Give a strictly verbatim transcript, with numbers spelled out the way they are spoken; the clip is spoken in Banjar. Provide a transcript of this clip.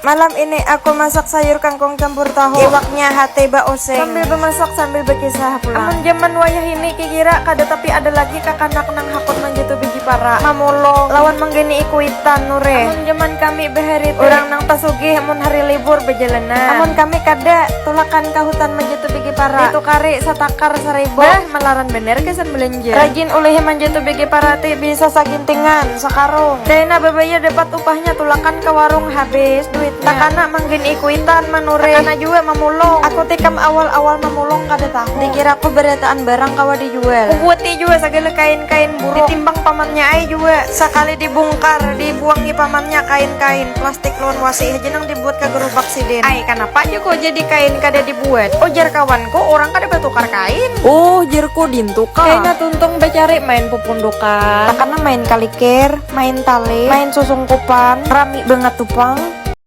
Malam ini aku masak sayur kangkung campur tahu. Iwaknya hati baoseng. Sambil bemasak sambil berkisah pulang. Amun zaman wayah ini kikira kada tapi ada lagi kakanak nang hakun manjatuh bigi para. Mamulung. Lawan mangganai kuitan nureh. Amun zaman kami bahari tu. Urang nang tasugih mun hari libur bajalanan. Amun kami kada, tulakan ka hutan manjatuh bigi para. Ditukari satakar saribu. Bah, malaran banar gasan belanja. Rajin ulihi manjatuh bigi para ti bisa sagintingan, sakarung. Kaina babayar dapat upahnya tulakan ka warung habis duitnya. Takana mangganai kuitan manureh. Takana jua mamulung. Aku tikam awal-awal mamulung kada tahu. Dikiraku barataan barang kawa dijual. Kubuati jua sagala kain-kain burung. Ditimbang pamannya ai jua. Sakali dibungkar, dibuangi pamannya kain-kain plastik lawan wasi haja nang dibuat ka gerobak sidin. Ai, kanapa ja ko jadi kain kada dibuat? Ujar kawanku, urang kada batukar kain. Uh, jerku dintu ka. Kaina tuntung bacari main pupundukan. Takana main kalikir, main tali, main susungkupan, rami bangat tu pang.